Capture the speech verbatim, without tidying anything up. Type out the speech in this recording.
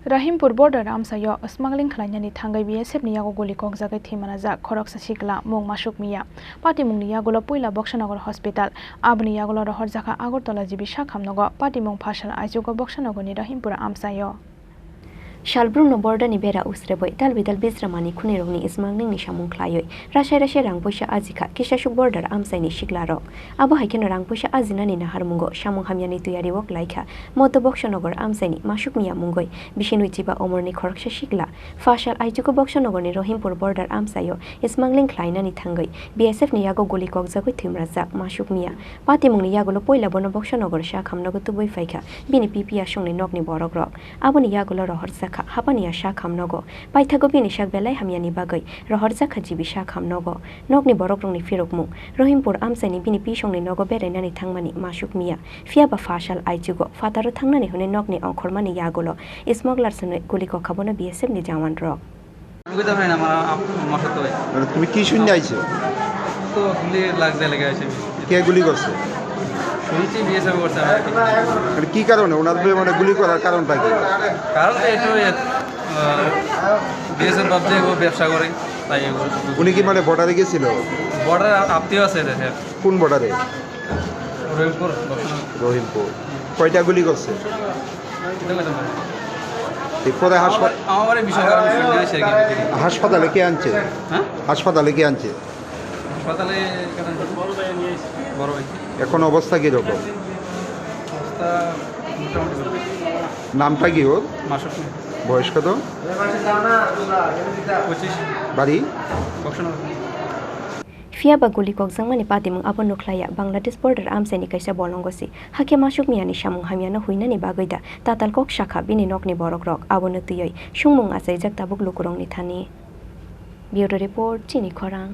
Rahimpur border amchaio smuggling khlainani thangwi B S F ni yago guli kokjagwi thwi manajak khoroksa sikla mung Masuk Miya. Patimungni yagulo puila Boksanagar hospital, aboni yagulo rohorjakha Agartala G B sak hamnogo. Patimung phasal aichugo Boksanagarni Rahimpur amchaio. Salbrumno border ni bera usrebwi tal bidal bisramani khunirokni smuggling ni samung khlaiwi rasai rasai rang puisa ajikha kisasuk border amchaini siklarok. Abo hai kheno rang puisa ajinani naharmungo samung hamyani twiyario klaikha Moto Boksanagar amchaini Masuk Miya mungwi bisinwi chiba omorni khoroksa sikla. Phasal aichugo Boksanagarni Rahimpur border amchaio smuggling khlainani thangwi B S F ni yago guli kokjagwi thwi manajak Masuk Miya. Patimungni yagulo puila bono Boksanagar sak hamnogo tubui phaikha bini P P asongni nokni borokrok. Aboni yagulo rohorjakha hapani ya sak hamnogo. Paithago bini sak belai hamyani bagwi rohorjakha G B sak hamnogo. Nokni borokrokni phirokmung, Rahimpur amchaini bini pisongni nogo berainani thangmani Masuk Miya. Phiyaba phasal aichugo phataro thangnani hwnwi nokni ongkhormani yagulo smuggler swnwi guli kokha bono B S F ni jawanrok. আমি তো হয় না, আমার আপ-, আমার সাথে হয়। মানে, তুমি কি শুনে আইছো? তো গুলি লাগতে লেগে আছে। কে গুলি করছে? শুনছি বিএসএফ করছে, আমরা কি মানে, কি কারণে ওনার উপরে, মানে, গুলি করার কারণটা কি? কারণ তো একটু, আহ, বিএসএফ ভাবছে ও ব্যবসা করে, তাই এগুলো। উনি কি, মানে, বর্ডারে গেছিল? বর্ডারে আ-, আত্মীয় আছে দেশের। কোন বর্ডারে? রহিমপুর, দক্ষিণ। রহিমপুর। কয়টা গুলি করছে? এটা ম্যাডাম। এরপরে হাসপাত-, আমার, আমার এই বিষয়ে আমি শুনে আসি আর কি। হাসপাতালে কে আনছে? হ্যাঁ? হাসপাতালে কে আনছে? হাসপাতালে এখানে বড় ভাই। এখন অবস্থা কিরকম? অবস্থা মোটামুটি ভালো। নামটা কি ওর? মাসুক মিয়া। বয়স কত? পঁচিশ। বাড়ি? Boxanagar. Phiyaba guli kokjakmani patimung abo nukhlaiya Bangladesh border amchaini kaisa bolongo se. Hakhe Masuk Miyani samung hamyano huinani bagwi da tatal kok sakha bini nokni borokrok, abono twiwi sungmung achaijak tabuk lukurokni thani. Bureau Report, Chini Khorang.